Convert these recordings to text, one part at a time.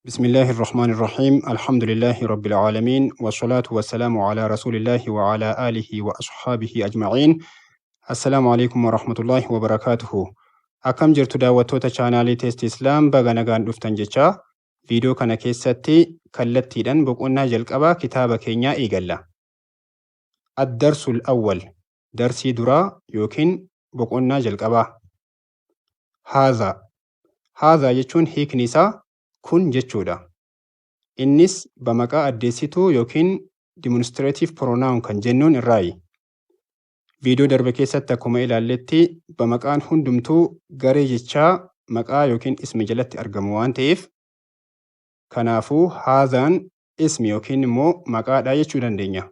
بسم الله الرحمن الرحيم الحمد لله رب العالمين والصلاة والسلام على رسول الله وعلى آله وأصحابه أجمعين. السلام عليكم ورحمة الله وبركاته. Akkam jirtu daawwattoota chaanaalii Teesti Islaam, baga nagaan dhuftan jechaa, viidiyoo kana keessatti kallattiidhaan boqonnaa jalqabaa kitaaba keenyaa eegalla. الدرس الأول, darsii duraa yookiin boqonnaa jalqabaa. هذا. هذا jechuun hiikni isaa kun jechuudha. Innis bamaqaa addeessituu yookiin demonstrative pronoun kan jennuun irraayi. Viidiyoo darbe keessatti akkuma ilaalletti, bamaqaan hundumtuu garee jechaa maqaa yookiin ismi jalatti argamu waan ta'eef, kanaafuu haazaan ismi yookiin immoo maqaadha jechuu dandeenya.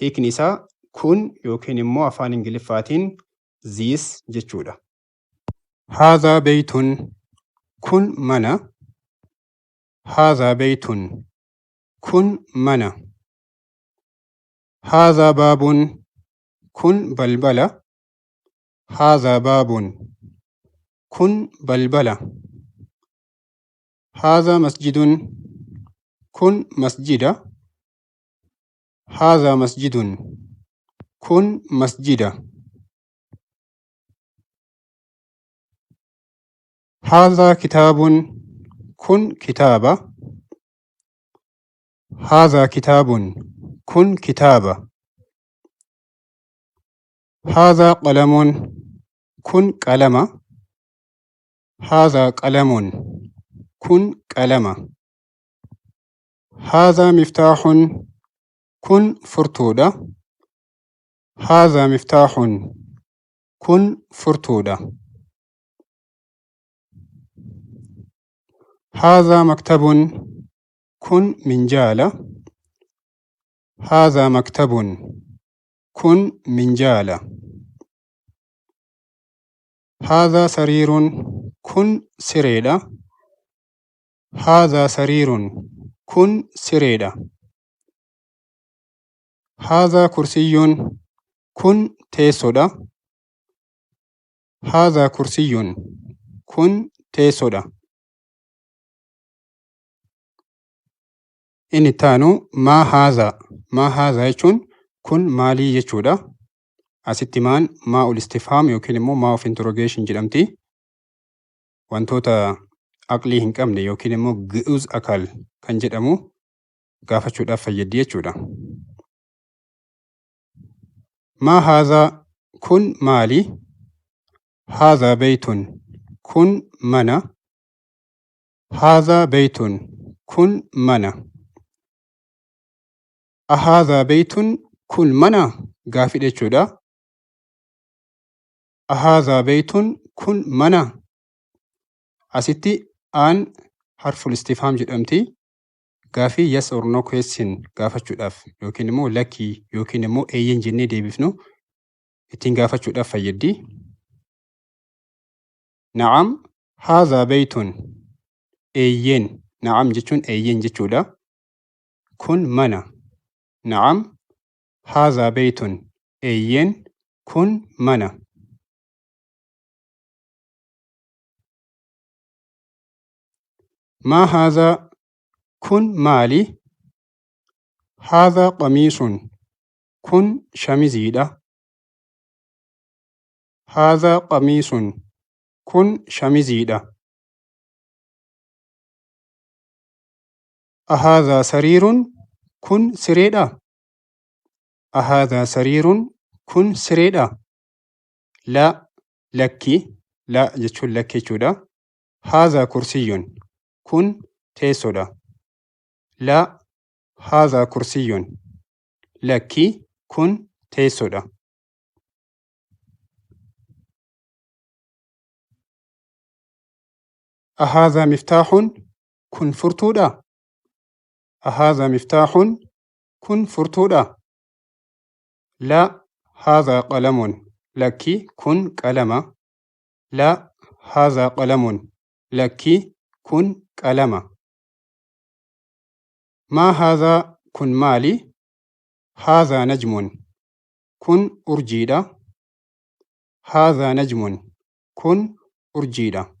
Hiikni isaa kun yookiin immoo afaan Ingiliffaatiin this jechuudha. هذا بيت, kun mana. هذا بيت, kun mana. هذا باب, kun balbala. هذا باب, kun balbala. هذا مسجد, kun masjida. هذا مسجد, kun masjida. هذا كتاب, kun kitaaba. هذا كتاب, kun kitaaba. هذا قلم, kun qalama. هذا قلم, kun qalama. هذا مفتاح, kun furtuudha. هذا مفتاح, kun furtuudha. هذا مكتب, kun minjaala. هذا مكتب, kun minjaala. هذا سرير, kun sireedha. هذا سرير, kun sireedha. هذا كرسي, kun teessoodha. هذا كرسي, kun teessoodha. Inni itti aanu ما هذا. ما هذا jechuun kun maalii jechuudha. Asitti maan ماء الاستفهام yookiin immoo maa of interrogation jedhamti. Wantoota aqlii hin qabne yookiin immoo ግዑዝ አካል kan jedhamu gaafachuudhaaf fayyaddi jechuudha. ما هذا, kun maali? هذا بيت, kun mana. هذا بيت, kun mana. أهذا بيت, kun mana gaafii jechuudha. أهذا بيت, kun mana. Asitti aan حرف الاستفهام jedhamti. Gaafii yes or no question gaafachuudhaaf yookiin immoo lakkii yookiin immoo eeyyen jennee deebifnu ittiin gaafachuudhaaf fayyaddi. نعم هذا بيت, eeyyeen. نعم jechuun eeyyen jechuudha. Kun mana. نعم هذا بيت, eeyyeen kun mana. ما هذا, kun maali? هذا قميص, kun shamiziidha. هذا قميص, kun shamiziidha. أهذا سرير, kun sireedha? أهذا سرير, kun sireedha? لا, lakki. لا jechuun lakki jechuudha. هذا كرسي, kun teessoodha. لا هذا كرسي, lakki, kun teessoodha. أهذا مفتاح, kun furtuudha? أهذا مفتاح, kun furtuudha? لا هذا قلم, lakki, kun qalama. لا هذا قلم, lakki, kun qalama. ما هذا, kun maali? هذا نجم, kun urjiidha. هذا نجم, kun urjiidha.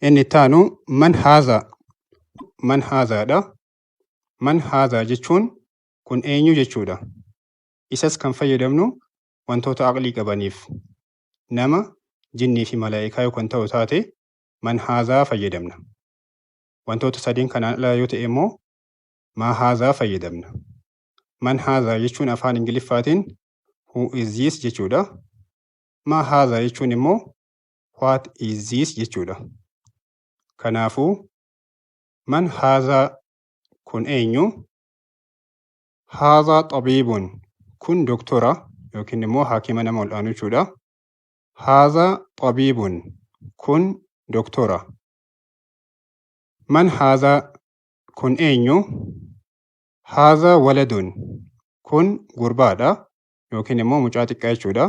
Inni itti aanu man haazaa. Man haazaadha. Man haazaa jechuun kun eenyu jechuudha. Isas kan fayyadamnu wantoota aqlii qabaniif nama, jinnii fi malaayikaa yoo kan ta'u taate man haazaa fayyadamna. Wantoota sadeen kanaan ala yoo ta'e immoo maa haazaa fayyadamna. Man haazaa jechuun afaan Ingiliffaatiin who is this jechuudha. Maa haazaa jechuun immoo what is this jechuudha. Kanaafuu man haazaa kun eenyu? Haazaa xabiibun kun doktora yookiin immoo haakima nama ol'aanu jechuudha. Haazaa xabiibun kun doktora. Man haazaa kun eenyu? Haazaa waladun kun gurbaadha yookiin immoo mucaa xiqqaa jechuudha.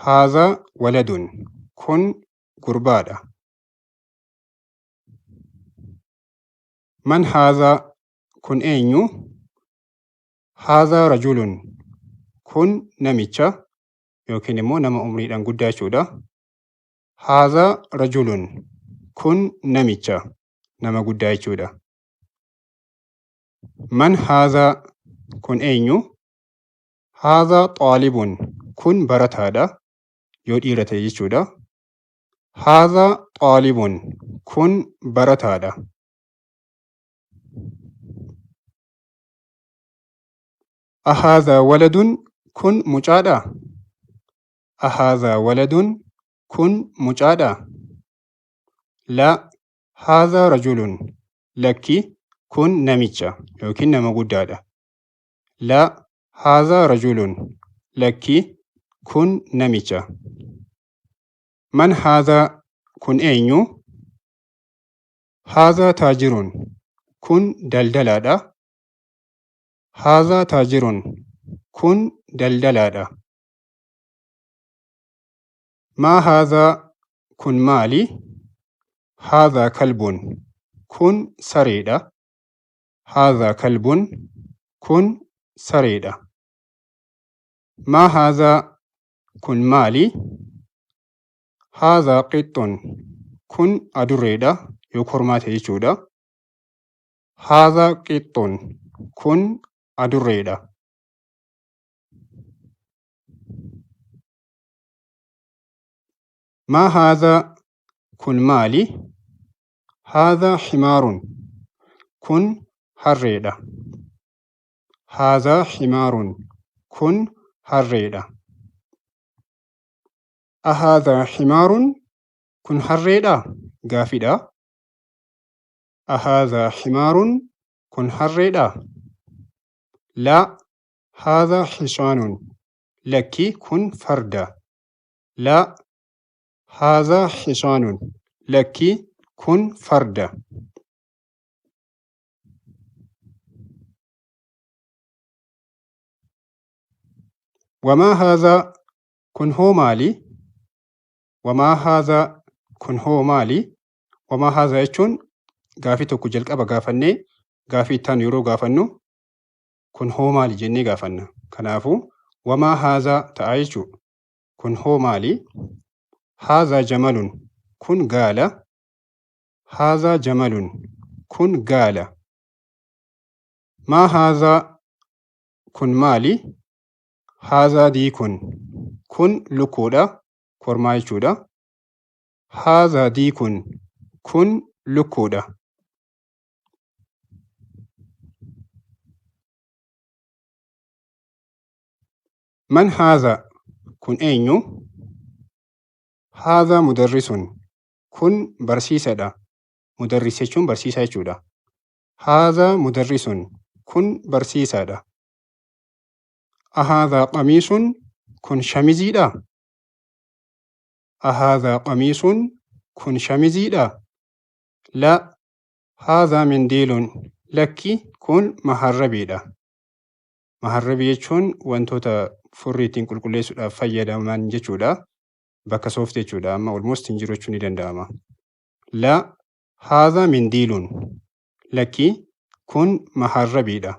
Haazaa waladun kun gurbaadha. Man haazaa kun eenyu? Haazaa rajulun kun namicha yookiin immoo nama umriidhaan guddaa jechuudha. Haazaa rajulun kun namicha nama guddaa jechuudha. Man haazaa kun eenyu? Haazaa xaalibun kun barataadha yoo dhiira ta'e jechuudha. Haazaa xaalibun kun barataadha. Ahaazaa waladun kun mucaadhaa? Ahaazaa waladun kun mucaadhaa? Laa, haazaa rajulun lakki kun namicha yookiin nama guddaadha. Laa, haazaa rajulun lakki kun namicha. Man haazaa kun eenyu? Haazaa taajirun kun daldalaadha. Haazaa taajirun kun daldalaadha. Maa haazaa kun maali? Haazaa kalbun kun sareedha. Haazaa kalbun kun sareedha. Maa haazaa kun maali? Haazaa qixxun kun adurreedha yoo kormaa ta'e jechuudha. Haazaa qixxun kun adurreedha. Maa haazaa kun maali? Haazaa himaarun kun harreedha. Haazaa himaarun kun harreedha. Ahaazaa himaarun kun harreedhaa? Gaafidha. Ahaazaa himaarun kun harreedhaa? Laa, haazaa hisaanun lakki kun farda. Laa, haazaa hisaanun lakki kun farda. Wamaa haazaa kun hoo maali? Wamaa haazaa kun hoo maali? Wamaa haazaa jechuun gaafii tokko jalqaba gaafannee gaafii itti aanu yeroo gaafannu kun hoo maali jennee gaafanna. Kanaafuu wamaa haazaa ta'a jechuudha. Kun hoo maali? Haazaa jamalun kun gaala. Haazaa jamalun kun gaala. Maa haazaa kun maali? Haazaa diikun kun lukkuudha kormaa jechuudha. Haazaa diikun kun lukkuudha. Man haazaa kun eenyu? Haazaa mudarrisun kun barsiisadha. Mudarris jechuun barsiisaa jechuudha. Haazaa mudarrisun kun barsiisaadha. Ahaazaa qamiisun kun shamiziidhaa? Ahaazaa qamiisun kun shamiziidhaa? Laa, haazaa mindiilun lakki kun maharrabiidha. Maharrabii jechuun wantoota furrii ittiin qulqulleessuudhaaf fayyadaman jechuudha. Bakka soofti jechuudha. Amma almost hin jiru jechuun ni danda'ama. Laa, haazaa mindiilun lakki kun maharrabiidha.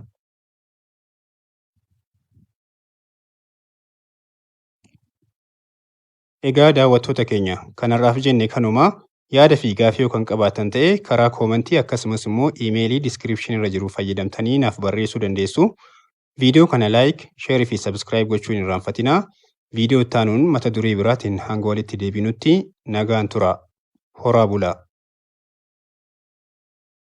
Egaa daawwattoota keenya kanarraaf jenne kanuma. Yaada fi gaafii yoo kan qabaattan ta'e karaa koomantii akkasumas immoo iimeelii diskiripshinii irra jiru fayyadamtanii naaf barreessuu dandeessu. Viidiyoo kana laayik, sheerii fi sabskiraayib gochuun hin irraanfatinaa. Viidiyoo itti aanuun mata duree biraatiin hanga walitti deebinutti nagaan tura. Horaa bulaa.